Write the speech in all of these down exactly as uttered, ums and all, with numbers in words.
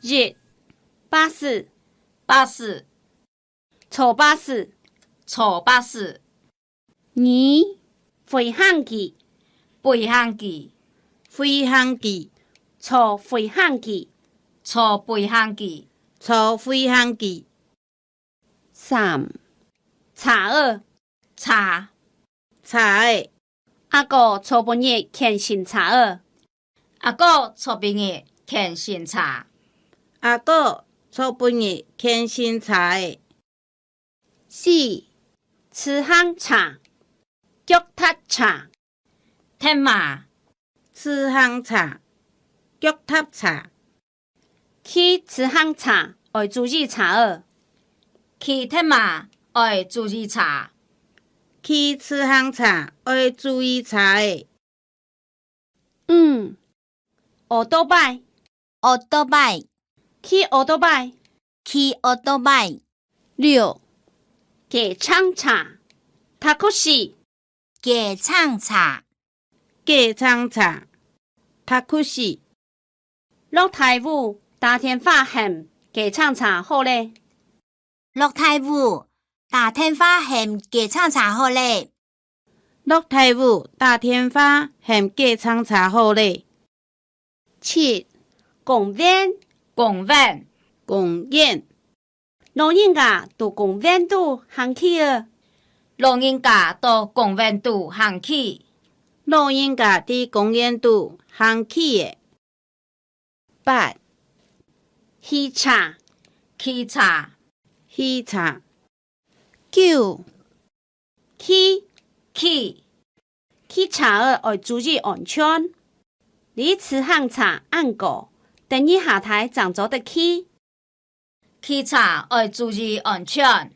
一、巴士，巴士，坐巴士，坐巴士。二、飛行機，飛行機，飛行機，坐飛行機，坐飛行機，坐飛行機。三、車仔，車，車仔。阿哥昨晡日牽新車仔。阿哥昨晡日牽新車。阿哥昨晡日牽新車仔。四、自行車，腳踏車，鐵馬，自行車，腳踏車。騎自行車愛注意車仔。騎鐵馬愛注意車。騎自行車愛注意車仔。五、奧多拜，奧多拜，騎奧多拜，騎奧多拜。六、計程車，タクシー，計程車，計程車，タクシー。落大雨，打電話喊計程車好咧。落大雨，打電話喊計程車好咧。落大雨，打電話喊計程車好咧。七、公園，公園，公園。老人家到公園肚行棋仔。老人家到公園肚行棋。老人家在公園肚行棋仔。八、汽車，汽車，汽車。九、騎，騎，騎車仔愛注意安全。你自行車恁高，等你下大正做得騎。騎車愛注意安全，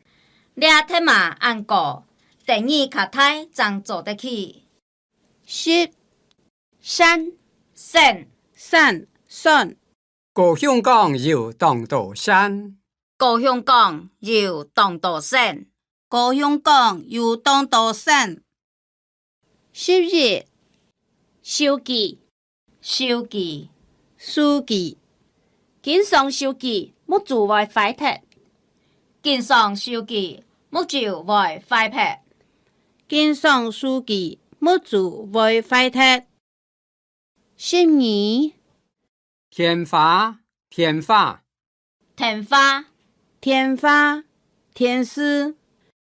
這鐵馬恁高，等你較大正做得騎。十、山，山，山，山。高雄港有當多山。高雄港有當多山。高雄港有當多山。十一、手機，手機，手機。緊上手機，目珠會壞忒。緊上手機，目珠會壞忒。緊上手機，目珠會壞忒。十二、電話，電話，電話，電話，電視。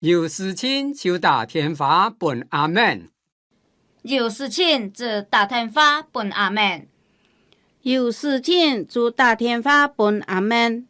有事情就打電話分阿姆。有事情就打電話分阿姆。有事情就打電話分阿姆。